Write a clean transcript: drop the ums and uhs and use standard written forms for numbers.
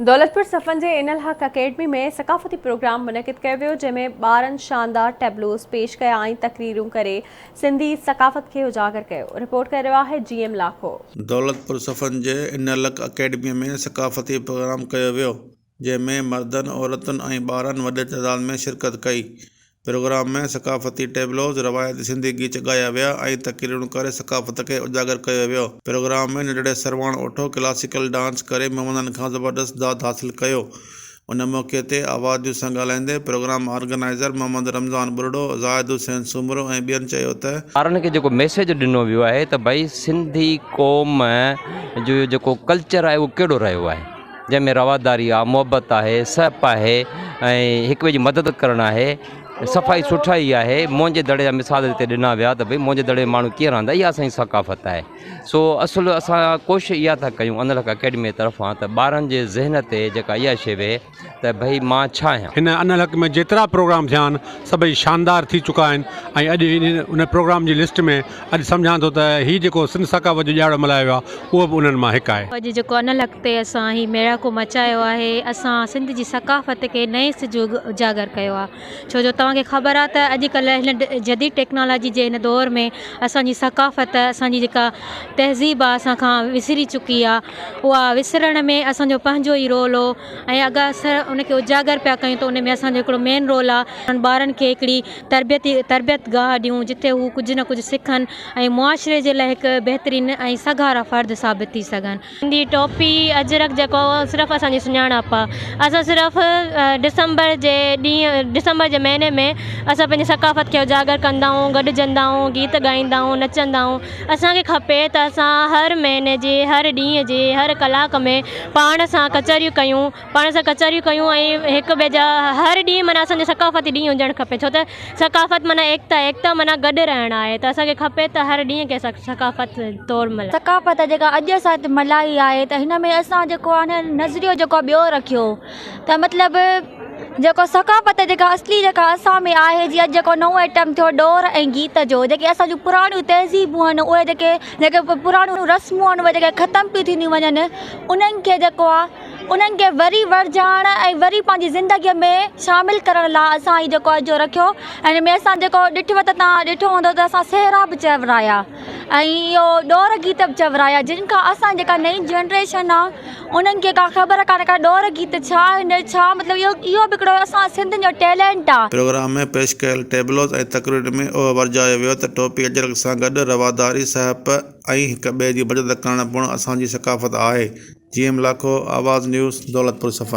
دولتپور صفن جي عين الحق اڪيڊمي ۾ ثقافتي پروگرام منعقد ڪيو ويو، جنهن ۾ ٻارن شاندار ٽيبلوز پيش ڪيا ۽ تقريرون ڪري سنڌي ثقافت کي اجاگر ڪيو. رپورٽ ڪري رهيو آهي جي ايم لاکو. دولتپور صفن جي عين الحق اڪيڊمي ۾ ثقافتي پروگرام ڪيو ويو، جنهن ۾ مردن، عورتن ۽ ٻارن وڏي تعداد ۾ شرڪت ڪئي. پروگرام ۾ ثقافتي ٽيبلوز، روايتي سنڌي ڳيچ ڳايا ويا ۽ تقريرون ڪري ثقافت کي اجاگر ڪيو ويو. پروگرام ۾ ننڍڙي سرواڻ اوٺو ڪلاسيڪل ڊانس ڪري مهمانن کان زبردست داد حاصل ڪيو. ان موقعي تي آواز نيوز سان ڳالهائيندي پروگرام آرگنائيزر محمد رمضان ٻرڙو، زاهد حسين سومرو ۽ ٻين چيو ته، ٻارن کي جيڪو ميسيج ڏنو ويو آهي ته ڀئي سنڌي قوم جو جيڪو ڪلچر آهي اهو ڪهڙو رهيو آهي. جنهن ۾ رواداري آ، محبت آهي، سهپ آهي ۽ هڪ ٻئي جي مدد ڪرڻ آهي، صفائي سٺائي آهي، موهن جي دڙي جا مثال هتي ڏنا ويا ته ڀئي موهن جي دڙي ۾ ماڻهو ڪيئن رهندا اها اسان جي ثقافت آهي. سو اصل اسان ڪوشش اها ٿا ڪيون انالحق اڪيڊمي طرفان ته ٻارن جي ذهن تي جيڪا اها شيء ويهي ته ڀئي مان ڇا آهيان. هن انالحق ۾ جيترا پروگرام ٿيا آهن سڀئي شاندار ٿي چڪا آهن ۽ اڄ ان پروگرام جي لسٽ ۾ اڄ سمجهان ٿو ته هي جيڪو سنڌ ثقافت جو ڏهاڙو ملهايو ويو آهي اهو به انهن مان هڪ آهي. اڄ جيڪو انالحق تي اسان هي ميڙاڪو مچايو آهي اسان سنڌ جي ثقافت کي نئين سج اجاگر ڪيو آهي ڇو جو توهان کي خبر آهي ته اڄڪلهه هن جديد ٽيڪنالاجي جي هن دور ۾ اسان جي ثقافت اسان جي جيڪا تهذيب آهي اسان کان وسري چڪي آهي اها وسرڻ ۾ اسان جو پنهنجو ئي رول هو ۽ اگر اسان ان کي اجاگر پيا ڪيون ته ان ۾ اسان جو هڪڙو مين رول آهي انهن ٻارن کي هڪڙي تربيتي تربيت گاهه ڏيون جتي هو ڪجهه نه ڪجهه سکن ۽ معاشري جي لاء هڪ بهترين ۽ سگهارا فرد ثابت ٿي سگهن. سنڌي ٽوپي اجرڪ جيڪو صرف اسان جي سڃاڻپ آ اسان صرف ڊسمبر جي ڏينهن ڊسمبر جي مهيني ۾ اسان پنهنجي ثقافت کي اجاگر ڪندا آهيون گڏجندا آهيون گيت ڳائيندا آهيون نچندا آهيون اسان کي کپي ته اسان هر مهيني جي هر ڏينهن جي هر ڪلاڪ ۾ پاڻ سان ڪچهريون ڪيون پاڻ سان ڪچهريون ڪيون ۽ هڪ ٻئي جا هر ڏينهن معنيٰ اسان جو ثقافتي ڏينهن هجڻ کپي ڇو ته ثقافت معنيٰ ايڪتا ايڪتا معنيٰ گڏ رهڻ آهي ته اسان کي کپي ته هر ڏينهن کي ثقافت طور ملهايون. ثقافت جيڪا اڄ اسان هتي ملهائي آهي ته هن ۾ اسان جيڪو آهي نه نظريو جيڪو آهي ٻيو رکيو ته مطلب جيڪو ثقافت جيڪا اصلي جيڪا اسان ۾ آهي جيئن اڄ جيڪو نئون آئٽم ٿيو ڏور ۽ گيت جو جيڪي اسان جون پراڻيون تهذيبون آهن اهي جيڪي جيڪي پراڻيون رسمون آهن اهي جيڪي ختم پيون ٿينديون وڃن انهن کي جيڪو آهي انهن کي وري ورجائڻ ۽ وري پنهنجي زندگيء ۾ شامل ڪرڻ لاء اسان هي جيڪو اڄ جو رکيو ۽ هن ۾ اسان جيڪو ڏٺو ته توهان ڏٺو هوندو ته اسان سهرا به چورايا ۽ اهو ڏور گيت به چورايا جن کان اسان جيڪا نئين جنريشن آهي انهن کي ڪا خبر ڪانه ڪا ڏور گيت ڇا آهن ڇا مطلب اهو اهو به هڪڙو اسان سنڌين جو ٽيلنٽ آهي. پروگرام ۾ پيش ڪيل ٽيبلوز ۽ تقريرن ۾ اهو ورجايو ويو ته ٽوپي اجرڪ سان گڏ رواداري، سهپ ۽ هڪ ٻئي جي مدد ڪرڻ پڻ اسان جي ثقافت آهي. جي ايم لاکو، آواز نيوز، دولتپور صفن.